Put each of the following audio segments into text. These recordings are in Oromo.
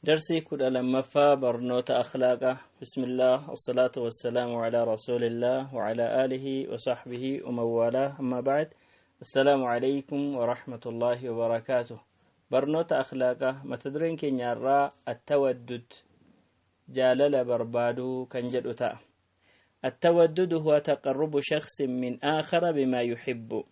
Darsii 12ffaa barnoota akhlaaqaa. Bismillah, wassalaatu wassalaamu calaa rasuulillah wacalaa aalihi wasaxbihi waman waalaa, amma bacd. Assalaamu calaykum waraxmatullaahi wabarakaatuh. Barnoota akhlaaqaa, mata dureen keenya irraa attawaddud, jaalala barbaaduu kan jedhu ta'a. التودد هو تقرب شخص من آخر بما يحب.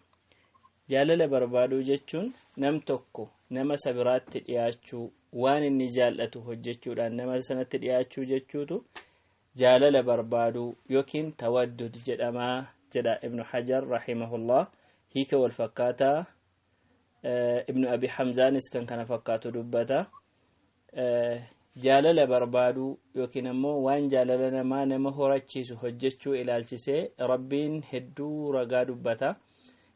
Jaalala barbaaduu jechuun nam tokko nama isa biraatti dhiyaachuu, waan inni jaallatu hojjechuudhaan nama sanatti dhiyaachuu jechuutu jaalala barbaaduu yookiin tawaddud jedhamaa jedha Ibnu Hajar rahimahullah. Hiika wal fakkaataa Ibnu Abi Hamzaanis kan kana fakkaatu dubbata. Jaalala barbaaduu yookiin ammoo waan jaalala namaa nama horachiisu hojjechuu ilaalchisee Rabbiin hedduu ragaa dubbata.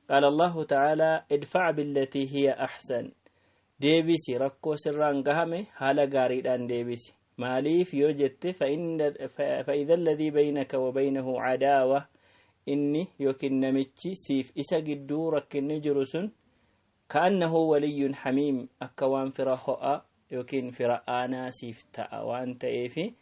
قال الله تعالى: ادفع بالتي هي أحسن. Deebisi, rakkoo sirraan gahame haala gaariidhaan deebisi. Maaliif yoo jette, فإذا الذي بينك وبينه عداوة, inni yookiin namichi siif isa gidduu rakkinni jiru sun, كأنه ولي حميم, akka waan fira ho'a yookiin fira aanaa siif ta'a waan ta'eefi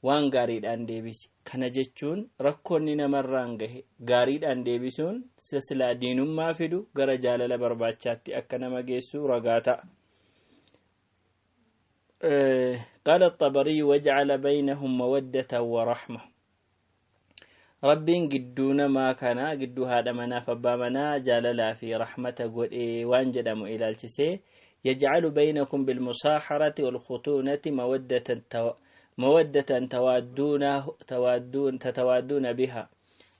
waan gaariidhaan deebisi. Kana jechuun rakkoonni namarraan gahe gaariidhaan deebisuun silaa diinummaa fidu gara jaalala barbaachaatti akka nama geessu ragaa ta'a. قال الطبري: وجعل بينهم مودة ورحمة. Rabbiin gidduu namaa kana, gidduu haadha manaaf abbaa manaa, jaalalaa fi rahmata godhee waan jedhamu ilaalchisee, يجعل بينكم بالمصاحرة والخطونة مودة مودة توادون تتوادون بها.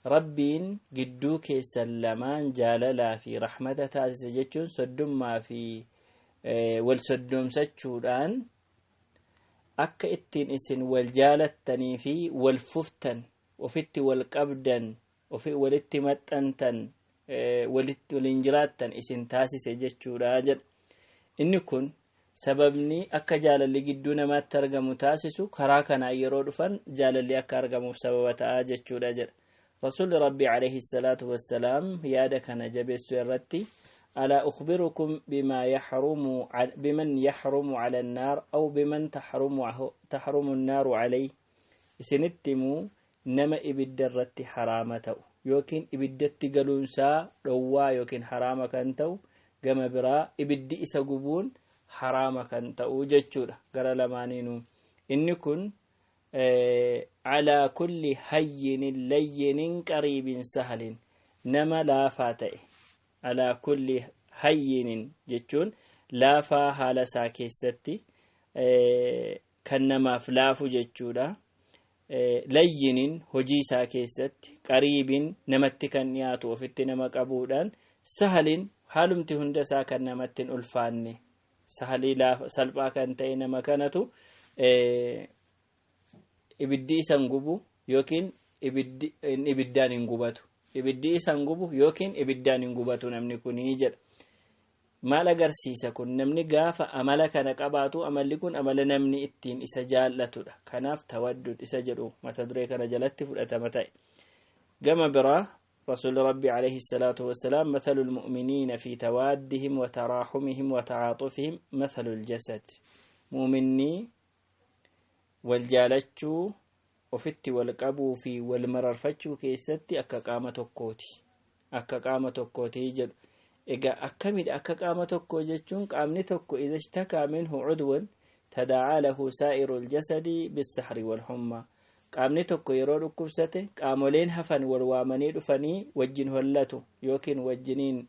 Rabbiin gidduu keessan lamaan jaalalaa fi rahmata taasise jechuun soddummaa fi wal soddomsachuudhaan akka ittiin isin wal jaalattanii fi wal fuftan, ofitti wal qabdan, ofi walitti maxxantan, walitti waliin jiraattan isin taasise jechuudha jedha. Inni kun sababni akka jaalalli gidduu namaatti argamu taasisu, karaa kanaa yeroo dhufan jaalalli akka argamuuf sababa ta'a jechuudha jedha. Rasuulli Rabbi alayhi salaatu wassalaam yaada kana jabeessuu irratti: ألا أخبركم بما يحرم بمن يحرم على النار أو بمن تحرم النار عليه؟ Isinitti himuu nama ibidda irratti haraama ta'u yookiin ibiddatti galuunsaa dhowwaa yookiin haraama kan ta'u, gama biraa ibiddi isa gubuun haraama kan ta'u jechuudha? Gara lamaaniinuu inni kun على كل هين لين قريب سهل, nama laafaa ta'e. على كل هين jechuun laafaa haala isaa keessatti kan namaaf laafu jechuudha. لين hojii isaa keessatti, قريب namatti kan dhiyaatu, ofitti nama qabuudhaan, سهل haalumti hunda isaa kan namatti hin ulfaanne, sahalii salphaa kan ta'e, nama kanatu ibiddi isan gubu yookiin ibiddaan hin gubatu, ibiddi isan gubu yookiin ibiddaan hin gubatu namni kunii jedha. Maal agarsiisa kun? Namni gaafa amala kana qabaatu, amalli kun amala namni ittiin isa jaallatudha. Kanaaf tawaddud isa jedhu mata duree kana jalatti fudhatama ta'e. Gama biraa رسول ربي عليه الصلاة والسلام: مثل المؤمنين في توادهم وتراحمهم وتعاطفهم مثل الجسد. Mu'minni wal jaalachuu, ofitti wal qabuu fi wal mararfachuu keessatti akka qaama tokkooti, akka qaama tokkooti jedhu. Egaa akkamidha akka qaama tokkoo jechuun? Qaamni tokko إذا اشتكى منه عضو تداعى له سائر الجسد بالسهر والحمى. Qaamni tokko yeroo dhukkubsate qaamoleen hafan wal waamanii dhufanii wajjin hollatu yookiin wajjiniin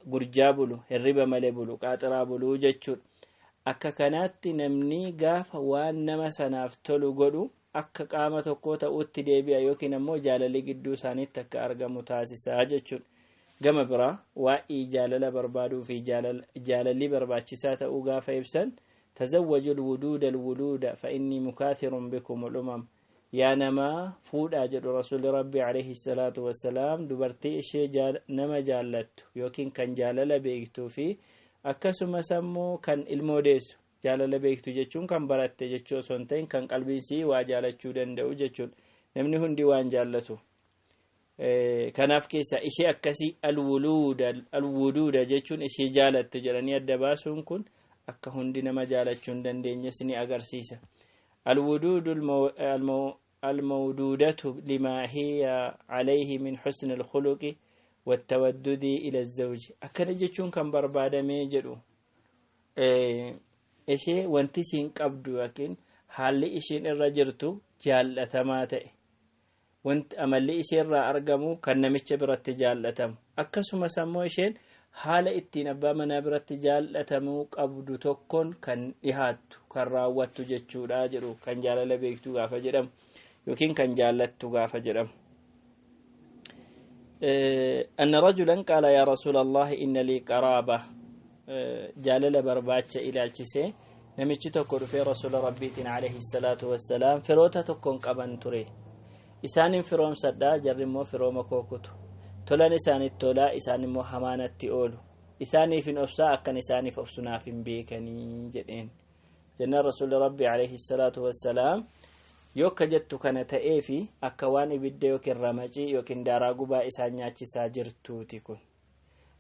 gurjaa bulu, hirriba malee bulu, qaaxiraa buluu jechuudha. Akka kanaatti namni gaafa waan nama sanaaf tolu godhu akka qaama tokkoo ta'utti deebi'a yookiin ammoo jaalalli gidduu isaaniitti akka argamu taasisaa jechuudha. Gama biraa waa'ee jaalala barbaaduu fi jaalalli barbaachisaa ta'uu gaafa ibsan: تزوجوا الودود الولود فإني مكاثر بكم الأمم. Yaa namaa, fuudhaa jedhu Rasuulli Rabbi alayhi salaatu wassalaam, dubartii ishee nama jaallattu yookiin kan jaalala beektuu fi akkasumas ammoo kan ilmoo deessu. Jaalala beektu jechuun kan baratte jechuu osoo hin ta'in, kan qalbiin waa jaalachuu danda'u jechuudha. Namni hundi waan jaallatu. Kanaaf keessa ishee akkasii, الولود الودود jechuun ishee jaalatte jedhanii adda baasuun kun Akka hundi nama jaalachuu hin dandeenyes ni agarsiisa. Alwuduudu almawduudatu limaa hiya calayhi min xusni alkhuluqi wattawaddudi ila azawji. Akkana jechuun kan barbaadamee jedhu, ishee wanti isiin qabdu yookiin haalli ishiin irra jirtu jaallatamaa ta'e, wanti amalli ishee irraa argamu kan namicha biratti jaallatamu, akkasumas ammoo isheen haala ittiin abbaa manaa biratti jaallatamuu qabdu tokkoon kan dhihaattu, kan raawwattu jechuudha jedhu, kan jaalala beektu gaafa jedhamu yookiin kan jaallattu gaafa jedhamu. أن رجلا قال يا رسول الله إن لي قرابة. Jaalala barbaacha ilaalchisee namichi tokko dhufee Rasuula Rabbiitiin عليه الصلاة والسلام, firoota tokkoon qaban ture, isaanin firoomsadhaa, jarri immoo firooma koo kutu, tolan isaanitti tolaa, isaan immoo hamaanatti oolu, isaaniif hin obsaa, akkan isaaniif obsunaaf hin beekanii jedheen. Jennaan Rasuulli Rabbii عليه الصلاة والسلام, yoo akka jettu kana ta'ee fi akka waan ibidda yookiin ramacii yookiin daaraa gubaa isaan nyaachisaa jirtuuti kun,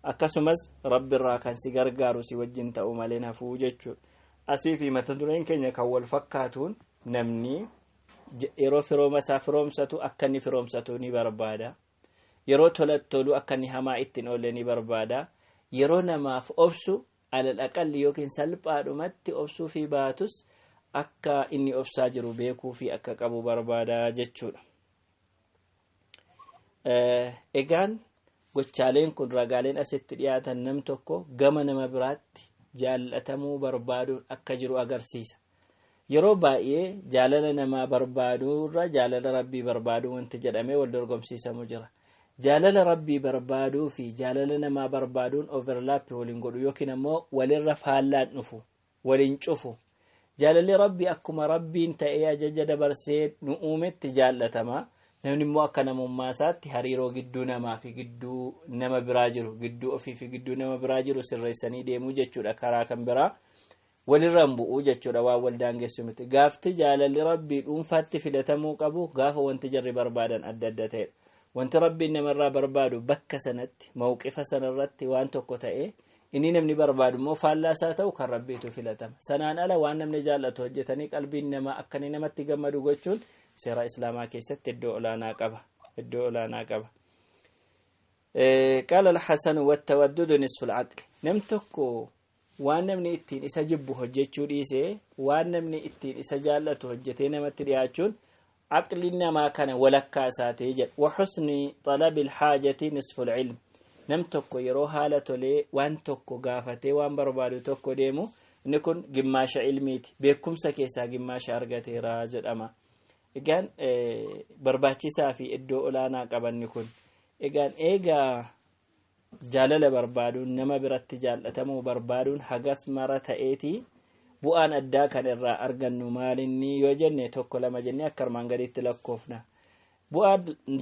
akkasumas Rabbi irraa kan si gargaaru si wajjin ta'u malee hafuu jechuudha. Asii fi mata dureen keenya kan wal fakkaatuun, namni yeroo firooma isaa firoomsatu akka inni firoomsatu ni barbaada. Yeroo tolatti tolu akka inni hamaa ittiin oolle ni barbaada. Yeroo namaaf obsu alal aqalli yookiin salphaadhumatti obsuu fi baatus akka inni obsaa jiru beekuu fi akka qabu barbaada jechuudha. Egaan gochaaleen kun, ragaaleen asitti dhiyaatan, nam tokko gama nama biraatti jaallatamuu barbaaduun akka jiru agarsiisa. Yeroo baay'ee jaalala namaa barbaaduurra jaalala Rabbii barbaaduu wanti jedhamee wal dorgomsiisamu jira. Jaalala Rabbii barbaaduu fi jaalala namaa barbaaduun overlap waliin godhu yookiin ammoo walirra faallaan dhufu, waliin cufu. Jaalalli Rabbii akkuma Rabbiin ta'ee ajaja dabarsee nu uumetti jaallatama. Namni immoo akka namummaa isaatti hariiroo gidduu namaa fi gidduu nama biraa jiru, gidduu ofii fi gidduu nama biraa jiru sirreessanii deemuu jechuudha. Karaa kan biraa walirra hin bu'uu jechuudha, waan wal daangessu miti. Gaafti jaalalli Rabbii dhuunfaatti filatamuu qabu gaafa wanti jarri barbaadan adda adda ta'edha. Wanti Rabbiin namarraa barbaadu bakka sanatti, mawqifa sanarratti waan tokko ta'ee, inni namni barbaadu immoo faallaa isaa ta'u, kan Rabbiitu filatama. Sanaan ala waan namni jaallatu hojjetanii qalbiin namaa akka inni namatti gammadu gochuun seera Islaamaa keessatti iddoo olaanaa qaba. Iddoo olaanaa qaba. قال الحسن والتودد نصف العقل. Nam tokko waan namni ittiin isa jibbu hojjechuu dhiisee waan namni ittiin isa jaallatu hojjetee namatti dhiyaachuun aqli namaa kana walakkaa isaatee jedha. وحسن طلب الحاجة نصف العلم. Nam tokko yeroo haala tolee waan tokko gaafatee waan barbaadu tokko deemu, inni kun gimmaasha ilmiiti, beekumsa keessaa gimmaasha argateera jedhama. Egaan barbaachisaa fi iddoo olaanaa qabanni kun. Egaan eegaa jaalala barbaaduun, nama biratti jaallatamuu barbaaduun hagas mara ta'eeti, bu'aan addaa kan irraa argannu maalinni yoo jenne, tokko lama jennee akka armaan gadiitti lakkoofna. Bu'aa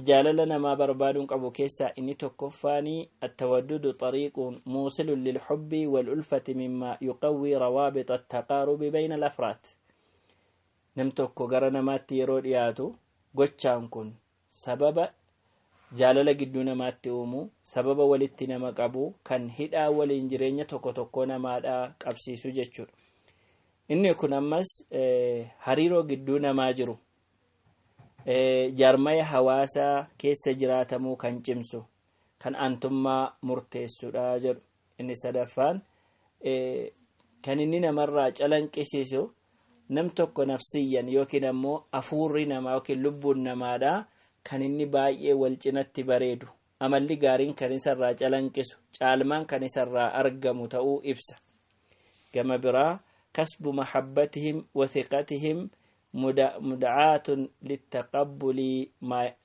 jaalala namaa barbaaduun qabu keessaa inni tokkoffaanii, التودد طريق موصل للحب والألفة مما يقوي روابط التقارب بين الأفراد. Nam tokko gara namaatti yeroo dhiyaatu, gochaan kun sababa jaalala gidduu namaatti uumu, sababa walitti nama qabu, kan hidhaa waliin jireenya tokko tokko namaadhaa qabsiisu jechuudha. Inni kun ammas hariiroo gidduu namaa jiru, jaarmaya hawaasaa keessa jiraatamuu kan cimsu, kan antummaa murteessudha jedhu. Inni sadaffaan kan inni namarraa calanqisiisu, nam tokko nafsiyyan yookiin ammoo afuurri namaa yookiin lubbuun namaadhaa kan inni baay'ee wal cinatti bareedu, amalli gaariin kan isarraa calanqisu, caalmaan kan isarraa argamu ta'uu ibsa. Gama biraa, كسب محبتهم وثقتهم مدعاة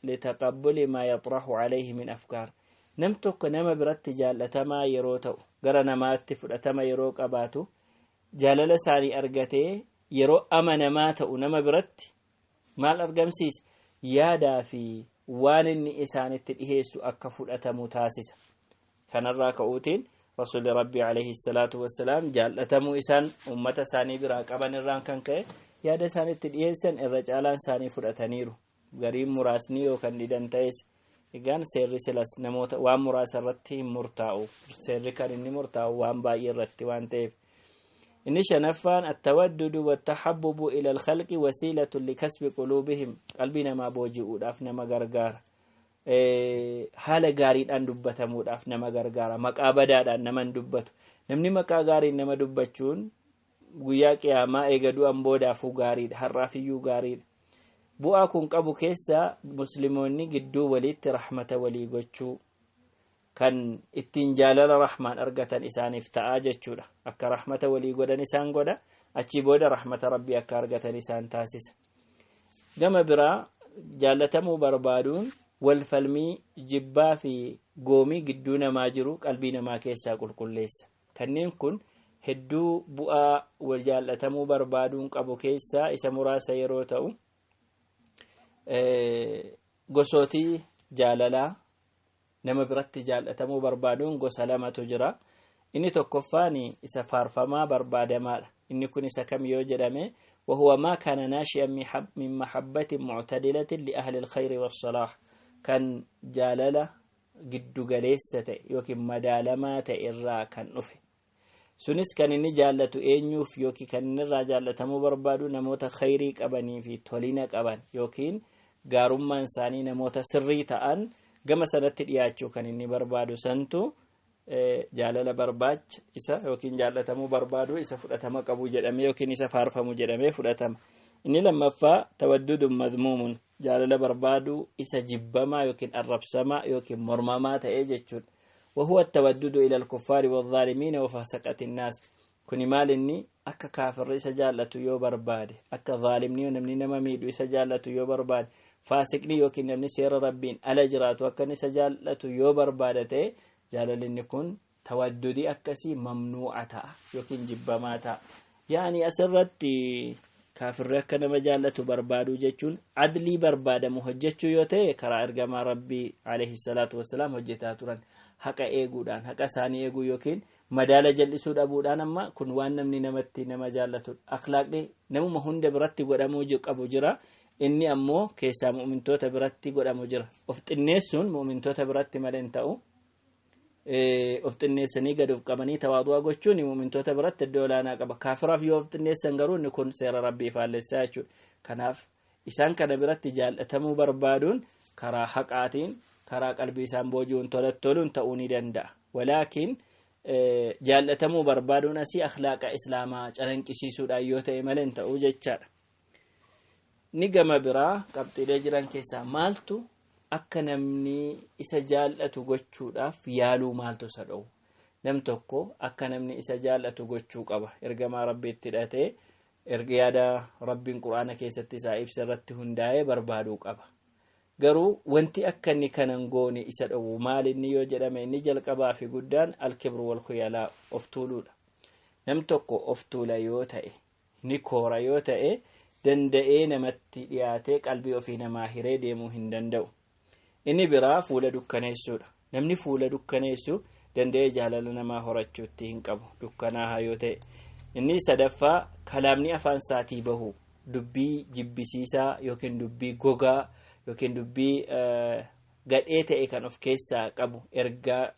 لتقبل ما يطرح عليه من أفكار. Nam tokko nama biratti jaallatamaa yeroo ta'u, gara namaatti fudhatama yeroo qabaatu, jaalala isaanii argatee yeroo amanamaa ta'u nama biratti maal argamsiisa? Yaadaa fi waan inni isaanitti dhiheessu akka fudhatamu taasisa. Kanarraa ka'uutiin Rasuulli Rabbii عليه الصلاة والسلام jaallatamuu isaan ummata isaanii biraa qaban irraan kan ka'e yaada isaanitti dhiheessan irra caalaan isaanii fudhataniiru, gariin muraasni yookaan didan ta'es. Egaan seerri silas namoota waan muraasa irratti hin murtaa'u, seerri kan inni murtaa'u waan baay'ee irratti waan ta'eef. Inni shanaffaan attawaddudu wattahabbubu ila alkhalqi wasiilatun likasbi quluubihim, qalbii namaa booji'uudhaaf nama gargaara. Haala gaariidhaan dubbatamuudhaaf nama gargaara. Maqaa badaadhaan nama hin dubbatu. Namni maqaa gaariin nama dubbachuun guyyaa qiyaamaa eega du'an boodaafuu gaariidha, har'aafiyyuu gaariidha. Bu'aa kun qabu keessaa musliimoonni gidduu walitti rahmata walii gochuu kan ittiin jaalala rahmaan argatan isaaniif ta'aa jechuudha. Akka rahmata walii godhan isaan godha, achii booda rahmata rabbii akka argatan isaan taasisa. Gama biraa jaalatamuu barbaaduun walfalmii, jibbaa fi goomii gidduu namaa jiru qalbii namaa keessaa qulqulleessa. Kanneen kun hedduu bu'aa wal jaallatamuu barbaaduun qabu keessaa isa muraasa yeroo ta'u, gosootii jaalalaa nama biratti jaallatamuu barbaaduun gosa lamatu jira. Inni tokkoffaan isa faarfamaa barbaadamaadha. Inni kun isa kam yoo jedhame, وهو ما كان ناشئا من محبة معتدلة لأهل الخير والصلاح، kan jaalala giddugaleessa ta'e yookiin madaalamaa ta'e irraa kan dhufe. Sunis kan inni jaallatu eenyuuf yookiin kan inni irraa jaallatamuu barbaadu namoota khayrii qabanii fi tolina qaban yookiin gaarummaan isaanii namoota sirrii ta'an gama sanatti dhiyaachuu kan inni barbaadu santu jaalala barbaacha isa yookiin jaallatamuu barbaadu isa fudhatama qabu jedhamee yookiin isa faarfamu jedhamee fudhatama. Inni lammaffaa tawaddudun mazmuumun, jaalala barbaadu isa jibbamaa yookiin arrabsamaa yookiin mormamaa ta'ee jechuudha. وهو التودد إلى الكفار والظالمين وفسقة الناس. Kuni maal inni akka kaafirri isa jaallatu yoo barbaade, akka zaalimni namni nama miidhu isa jaallatu yoo barbaade, faasiqni yookiin namni seera rabbiin ala jiraatu akka inni isa jaallatu yoo barbaade ta'e, jaalalinni kun tawaddudii akkasii mamnuu'a ta'a yookiin jibbamaa ta'a. Yaani asirratti kaafirri akka nama jaallatu barbaaduu jechuun adlii barbaadamu hojjechuu yoo ta'e, karaa ergamaa rabbii alayhi salaatu wassalaam hojjetaa turan haqa eeguudhaan, haqa isaanii eeguu yookiin madaala jal'isuu dhabuudhaan, amma kun waan namni namatti nama jaallatudha. Akhlaaqni namuma hunda biratti godhamuu qabu jira. Inni ammoo keessaa mu'mintoota biratti godhamu jira. Of xinneessuun mu'mintoota biratti malee hin ta'u. Of xinneessanii gad of qabanii tawaadu'aa gochuun mu'mintoota biratti iddoo olaanaa qaba. Kaafiraaf yoo of xinneessan garuu inni kun seera rabbii faallessaa jechuudha. Kanaaf isaan kana biratti jaallatamuu barbaaduun karaa haqaatiin, karaa qalbii isaan booji'uun tolatti toluun ta'uu ni danda'a. Walaakin jaallatamuu barbaaduun asii akhlaaqa islaamaa calanqisiisuudhaan yoo ta'e malee hin ta'uu jechaadha. Ni gama biraa qabxiilee jiran keessaa maaltu akka namni isa jaallatu gochuudhaaf yaaluu maaltu isa dhowu? Nam tokko akka namni isa jaallatu gochuu qaba. Ergamaa rabbiitti hidhatee erga yaada rabbiin quraana keessatti isaa ibsa irratti hundaa'ee barbaaduu qaba. Garuu wanti akka inni kanan goone isa dhowu maal inni yoo jedhame, inni jalqabaa fi guddaan alkibru wal khuyalaa, of tuuluudha. Nam tokko of tuula yoo ta'e, ni koora yoo ta'e, danda'ee namatti dhiyaatee qalbii ofii namaa hiree deemuu hin danda'u. Inni biraa fuula dukkaneessuudha. Namni fuula dukkaneessu danda'ee jaalala namaa horachuutti hin qabu dukkanaahaa yoo ta'e. Inni sadaffaa kalaamni afaan isaatii bahu dubbii jibbisiisaa yookiin dubbii gogaa yookiin dubbii gadhee ta'e kan of keessaa qabu, ergaa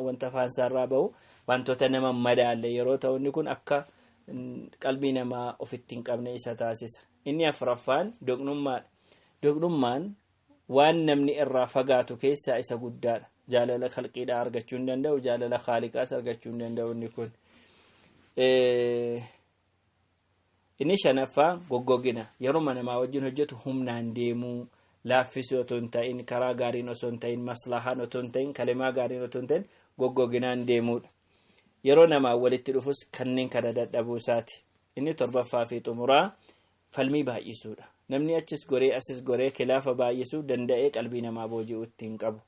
wanta afaan isaarraa bahu wantoota nama madaalle yeroo ta'u, inni kun akka qalbii namaa ofitti hin qabne isa taasisa. Inni afuraffaan doqnummaadha. Doqnummaan waan namni irraa fagaatu keessaa isa guddaadha. Jaalala khalqiidhaa argachuu hin danda'u, jaalala khaaliqaas argachuu hin danda'u inni kun. Inni shanaffaa goggogina. Yeroo namaa wajjin hojjetu humnaan deemuu, laaffisuu otoo hin ta'in, karaa gaariin osoo hin ta'in, maslahaan otoo hin ta'in, kalimaa gaariin otoo hin ta'in goggoginaan deemuudha. Yeroo namaa walitti dhufus kanneen kana dadhabuu isaati. Inni torbaffaa fi xumuraa falmii baay'isuudha. Namni achis goree asis goree kilaafa baay'isuu danda'ee qalbii namaa booji'uutti hin qabu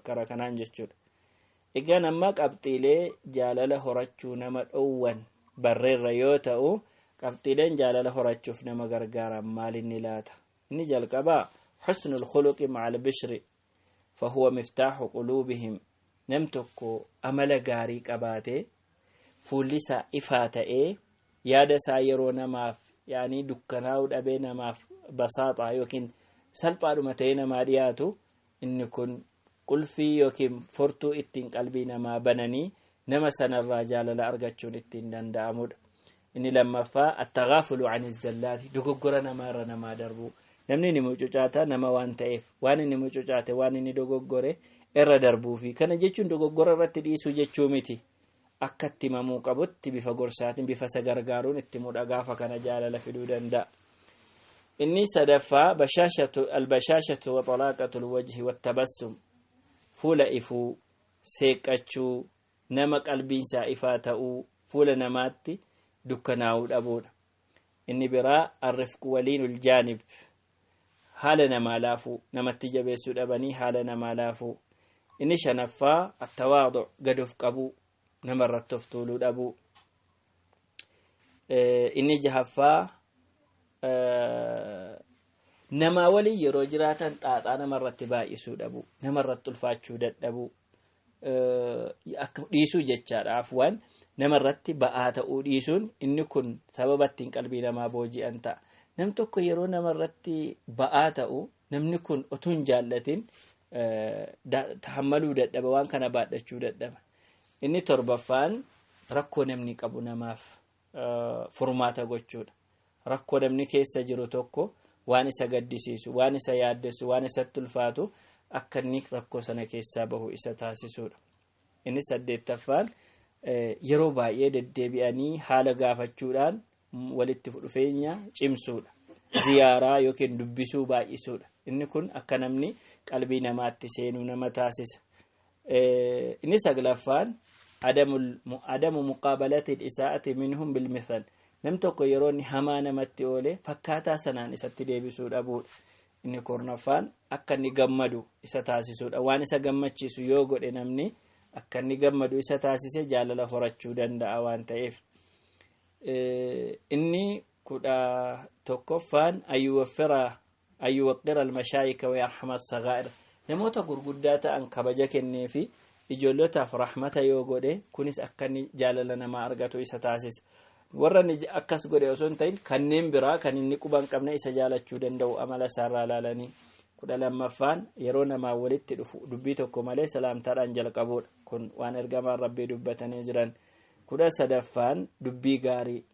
karaa kanaan jechuudha. Egaan amma qabxiilee jaalala horachuu nama dhoowwan barreerra yoo ta'u, qabxiileen jaalala horachuuf nama gargaaran maal inni laata? Inni jalqabaa xusnul khuluqi macal bishri fahuwa miftaaxu quluubihim. Nam tokko amala gaarii qabaatee, fuulli isaa ifaa ta'ee, yaada isaa yeroo namaaf yaanii dukkanaa'uu dhabee namaaf basaaxaa yookiin salphaadhuma ta'ee namaa dhiyaatu, inni kun qulfii yookiin furtuu ittiin qalbii namaa bananii nama sanarraa jaalala argachuun ittiin danda'amudha. Inni lammaffaa attagaafulu an zallaati, dogoggora namaarra namaa darbuu. Namni inni mucucaata nama waan ta'eef waan inni mucucaate, waan inni dogoggore irra darbuufi. Kana jechuun dogoggora irratti dhiisuu jechuu miti. Akka itti himamuu qabutti bifa gorsaatiin, bifa isa gargaaruun itti mudha. Gaafa kana jaalala fiduu danda'a. Inni sadaffaa albashaashatu wa xalaaqatu lwajhi wattabassum, fuula ifuu, seeqqachuu, nama qalbiinsaa ifaa ta'uu, fuula namaatti dukkanaa'uu dhabuudha. Inni biraa arrifqu waliinul jaanib, haala namaa laafuu, namatti jabeessuu dhabanii haala namaa laafuu. Inni shanaffaa attawaadu, gad of qabuu, namarratti of tuuluu dhabuu. Inni jahaffaa namaa waliin yeroo jiraatan xaaxaa namarratti baay'isuu dhabuu, namarratti ulfaachuu dadhabuu, akka dhiisuu jechaadha. Afwaan, namarratti ba'aa ta'uu dhiisuun inni kun sababa ittiin qalbii namaa booji'an ta'a. Nam tokko yeroo namarratti ba'aa ta'u, namni kun utuu hin jaallatin tahammaluu dadhaba, waan kana baadhachuu dadhaba. Inni torbaffaan rakkoo namni qabu namaaf furmaata gochuudha. Rakkoo namni keessa jiru tokko, waan isa gaddisiisu, waan isa yaaddessu, waan isatti ulfaatu, akka inni rakkoo sana keessaa bahu isa taasisuudha. Inni saddeettaffaan yeroo baay'ee deddeebi'anii haala gaafachuudhaan walitti dhufeenya cimsuudha. Ziyaaraa yookiin dubbisuu baay'isuudha. Inni kun akka namni qalbii namaatti seenuu nama taasisa. Inni saglaffaan adamu muqaabalati isaa'ati minhum bilmithal. Nam tokko yeroo inni hamaa namatti oole fakkaataa sanaan isatti deebisuu dhabuudha. Inni kurnaffaan akka inni gammadu isa taasisuudha. Waan isa gammachiisu yoo godhe, namni akka inni gammadu isa taasise jaalala horachuu danda'a waan ta'eef. Inni 11ffaan ayyuwaqqira almashaayika wa yarhama as-saghaa'ir. Namoota gurguddaa ta'an kabaja kennee fi ijoollotaaf rahmata yoo godhe, kunis akka inni jaalala namaa argatu isa taasisa. Warra inni akkas godhe osoo hin ta'in, kanneen biraa kan inni quba hin qabne isa jaalachuu danda'u amala isaarraa ilaalanii. 12ffaan yeroo namaa walitti dhufu dubbii tokko malee salaamtaadhaan jalqabuudha. Kun waan ergamaan Rabbii dubbatanii jiran. 13ffaan dubbii gaarii,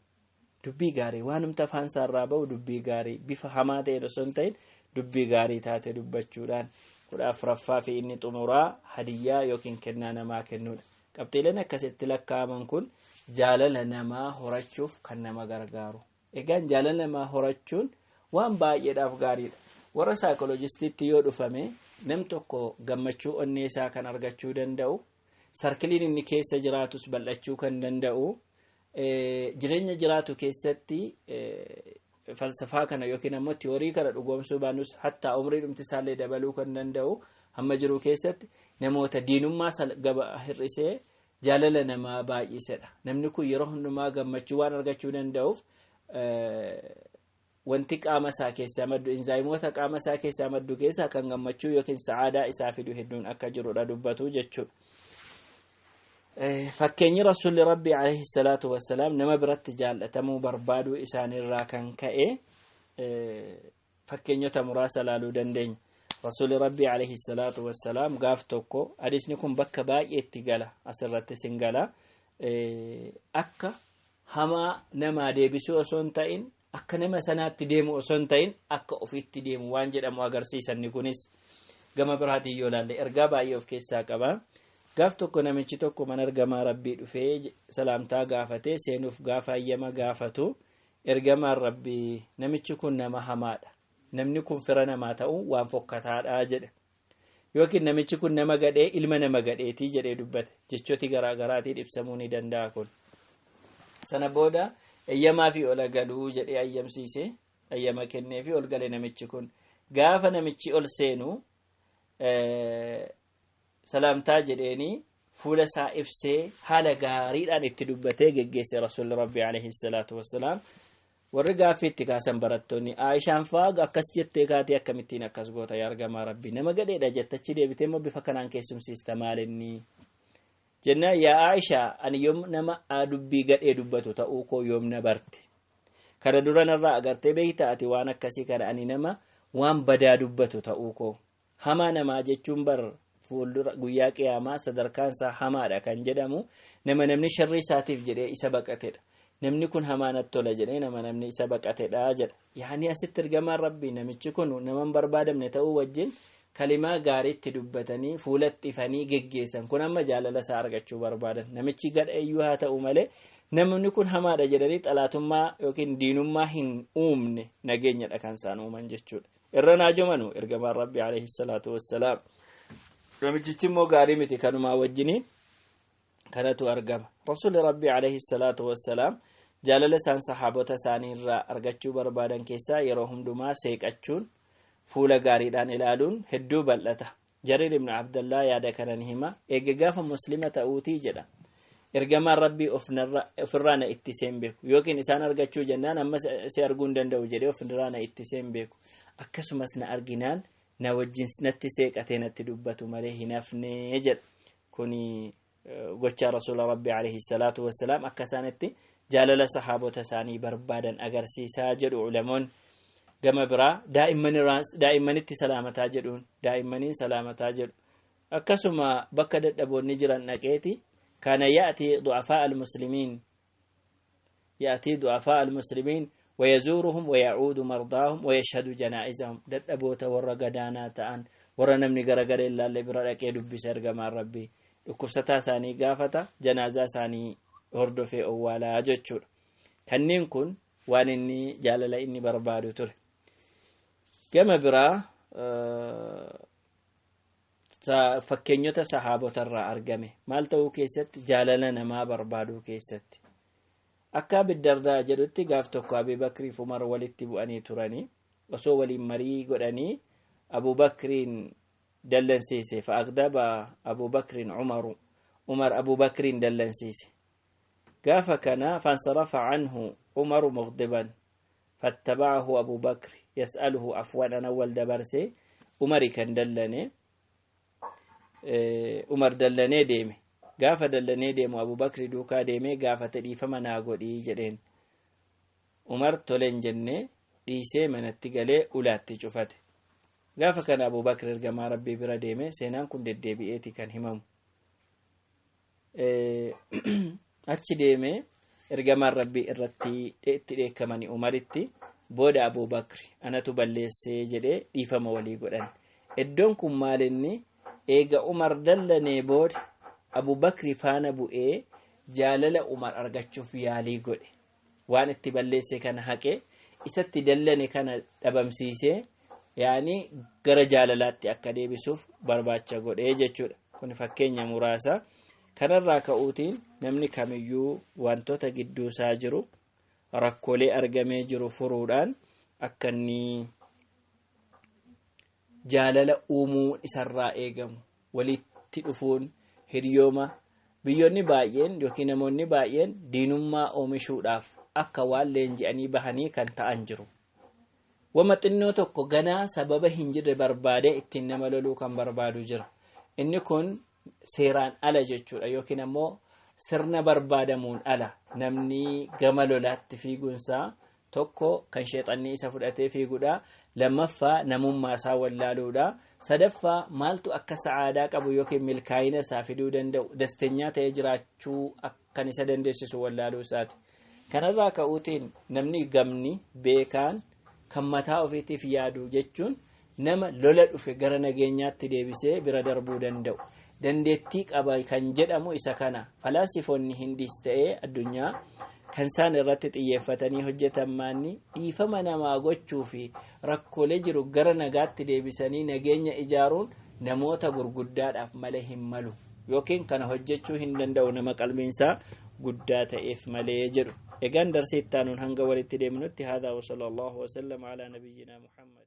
dubbii gaarii, waanumti afaan isaarraa bahu dubbii gaarii, bifa hamaa ta'e osoo hin ta'in dubbii gaarii taate dubbachuudhaan. 14ffaa fi inni xumuraa hadiyyaa yookiin kennaa namaa kennuudha. Qabxiileen akkasitti lakkaa'aman kun jaalala namaa horachuuf kan nama gargaaru. Egaan jaalala namaa horachuun waan baay'eedhaaf gaariidha. Warra saayikolojistiitti yoo dhufame, nam tokko gammachuu onnee isaa kan argachuu danda'u, sarkiliin inni keessa jiraatus bal'achuu kan danda'u, jireenya jiraatu keessatti falsafaa kana yookiin ammoo tiyoorii kana dhugoomsuu baannus, hattaa umrii dhumti isaallee dabaluu kan danda'u, hamma jiru keessatti namoota diinummaa hir'isee jaalala namaa baay'isedha. Namni kun yeroo hundumaa gammachuu waan argachuu danda'uuf, wanti qaama isaa keessaa maddu, inzaayimoota qaama isaa keessaa maddu keessaa kan gammachuu yookiin sa'aadaa isaa fidu hedduun akka jirudha dubbatu jechuudha. Fakkeenyi Rasuulli Rabbii alayhi salaatu wassalaam nama biratti jaallatamuu barbaaduu isaaniirraa kan ka'e fakkeenyota muraasa laaluu dandeenya. Rasuulli Rabbii alayhi salaatu wassalaam gaaf tokko, hadisni kun bakka baay'eetti gala, asirratti sin gala, akka hamaa namaa deebisuu osoo hin ta'in, akka nama sanaatti deemu osoo hin ta'in, akka ofiitti deemu waan jedhamu agarsiisanni. Kunis gama biraatiin yoo ilaalle ergaa baay'ee of keessaa qaba. Gaaf tokko namichi tokko mana ergamaa Rabbii dhufee salaamtaa gaafatee seenuuf gaafa hayyama gaafatu, ergamaan Rabbii, "Namichi kun nama hamaadha. Namni kun fira namaa ta'uu waan fokkataadha," jedhe. Yookiin, "Namichi kun nama gadhee, ilma nama gadheetii," jedhee dubbate. Jechooti garaa garaatiin ibsamuu ni danda'a kun. Sana booda eeyyamaa fi ola galuu jedhee ayyamsiise, ayyama kennee fi ol gale namichi kun. Gaafa namichi ol seenu salaamtaa jedheeni fuula isaa ibsee haala gaariidhaan itti dubbatee geggeesse Rasuulli Rabbii alayhi salaatu wassalaam. Warri gaaffii itti kaasan, barattoonni Aayishaan fa'aa, "Akkas jettee kaatee akkamittiin akkas goota yaa ergamaa Rabbii? Nama gadheedha jettachi deebitee immoo bifa kanaan keessumsiista, maalinni?" Jennaan, "Yaa Aayishaa, ani yoom nama dubbii gadhee dubbatu ta'uu koo yoom na barte? Kana dura narraa agartee beekta ati waan akkasii kana, ani nama waan badaa dubbatu ta'uu koo? Hamaa namaa jechuun bar fuuldura guyyaa qiyaamaa sadarkaan isaa hamaadha kan jedhamu nama namni sharrii isaatiif jedhee isa baqatedha. Namni kun hamaa natti tola jedhee nama namni isa baqatedha jedha. Yaani asitti ergamaan rabbii namichi kun nama hin barbaadamne ta'uu wajjin kalimaa gaariitti dubbatanii fuulatti ifanii geggeessan. Kun amma jaalala isaa argachuu barbaadan. Namichi gadheeyyuu haa ta'u malee namni kun hamaadha jedhanii xalaatummaa yookiin diinummaa hin uumne, nageenyadha kan isaan uuman jechuudha. Irra naajomanu ergamaan rabbii alayhi salaatu wassalaam. Namichichi immoo gaarii miti, kanumaa wajjiniin kanatu argama. Rasuulli rabbii alayhi salaatu wassalaam jaalala isaan sahaabota isaanii irraa argachuu barbaadan keessaa yeroo hundumaa seeqachuun, fuula gaariidhaan ilaaluun hedduu bal'ata. Jariir ibn Abdallaa yaada kana ni hima. Eega gaafa muslima ta'uutii jedha, ergamaan rabbii ofirraa na ittisee hin beeku, yookiin isaan argachuu jennaan amma si arguu hin danda'u jedhee ofirraa na ittisee hin beeku. Akkasumas na arginaan na wajjin natti seeqatee natti dubbatu malee hin hafnee jedha. Kuni gochaa rasuula rabbii alayhi salaatu wassalaam akka isaanitti jaalala sahaabota isaanii barbaadan agarsiisaa jedhu ulamoon. Gama biraa daa'immanitti salaamataa jedhuun, daa'immaniin salaamataa jedhu. Akkasuma bakka dadhaboonni jiran dhaqeeti kana ya'tii du'afaa almuslimiin, ya'tii du'afaa almuslimiin ويزورهم ويعود مرضاهم ويشهد جنائزهم. Dadhaboota, warra gadaanaa ta'an, warra namni garagara ilaalle bira dhaqee dubbisa ergamaan rabbii. Dhukkubsataa isaanii gaafata, janaazaa isaanii hordofee owwaalaa jechuudha. Kanneen kun waan inni jaalala inni barbaadu ture. Gama biraa fakkeenyota sahaabotarraa argame maal ta'uu keessatti, jaalala namaa barbaaduu keessatti, akka Abiddardaa jedhutti gaaf tokko Abi Bakriif Umar walitti bu'anii turanii, osoo waliin marii godhanii Abubakriin dallansiise. Fa'aqdaba Abubakriin Umaru, Umar Abubakriin dallansiise. Gaafa kana fansarafa canhu Umaru mughdiban, fattaba'ahu Abu Bakr yas'aluhu afwan. An awwal dabarse Umari kan dallane. Umar dallanee deeme. Gaafa dallanee deemu Abubakri duukaa deemee gaafate, dhiifama naa godhii jedheen. Umar toleen jennee dhiisee manatti galee ulaatti cufate. Gaafa kana Abubakr ergamaa rabbii bira deeme. Seenaan kun deddeebi'eeti kan himamu. Achi deemee ergamaan rabbii irratti itti dheekkamanii Umaritti. Booda Abubakri anatu balleessee jedhee dhiifama walii godhan. Iddoon kun maalinni eega Umar dallanee booda Abubakri faana bu'ee jaalala Umar argachuuf yaalii godhe. Waan itti balleesse kana haqee, isatti dallane kana dhabamsiisee, yaani gara jaalalaatti akka deebisuuf barbaacha godhee jechuudha. Kun fakkeenya muraasa. Kanarraa ka'uutiin namni kamiyyuu wantoota gidduu isaa jiru, rakkoolee argamee jiru furuudhaan akka inni jaalala uumuu isarraa eegamu. Walitti dhufuun hiriyooma, biyyoonni baay'een yookiin namoonni baay'een diinummaa oomishuudhaaf akka waan leenji'anii bahanii kan ta'an jiru. Wama xinnoo tokko ganaa sababa hin jirre barbaadee ittiin nama loluu kan barbaadu jira. Inni kun seeraan ala jechuudha, yookiin ammoo sirna barbaadamuun ala. Namni gama lolaatti fiiguunsaa tokko kan sheexanni isa fudhatee fiiguudha. Lammaffaa namummaa isaa wallaaluudha. Sadaffaa maaltu akka sa'aadaa qabu yookiin milkaa'ina isaa fiduu danda'u, dastenyaa ta'ee jiraachuu akkan isa dandeessisu wallaaluu isaati. Kanarraa ka'uutiin namni gamni beekaan kan mataa ofiitiif yaadu jechuun nama lola dhufe gara nageenyaatti deebisee bira darbuu danda'u. Dandeettii qaba kan jedhamu isa kana. Falaasifoonni Hindiis ta'ee addunyaa kan isaan irratti xiyyeeffatanii hojjetan maanni dhiifama namaa gochuu fi rakkoolee jiru gara nagaatti deebisanii nageenya ijaaruun namoota gurguddaadhaaf malee hin malu, yookiin kana hojjechuu hin danda'u nama qalbiinsaa guddaa ta'eef malee jedhu. Egaan darsii ittaanuun hanga walitti deemnutti, haadaa wa sallallahu wasallam alaa nabiyyinaa Muhammad.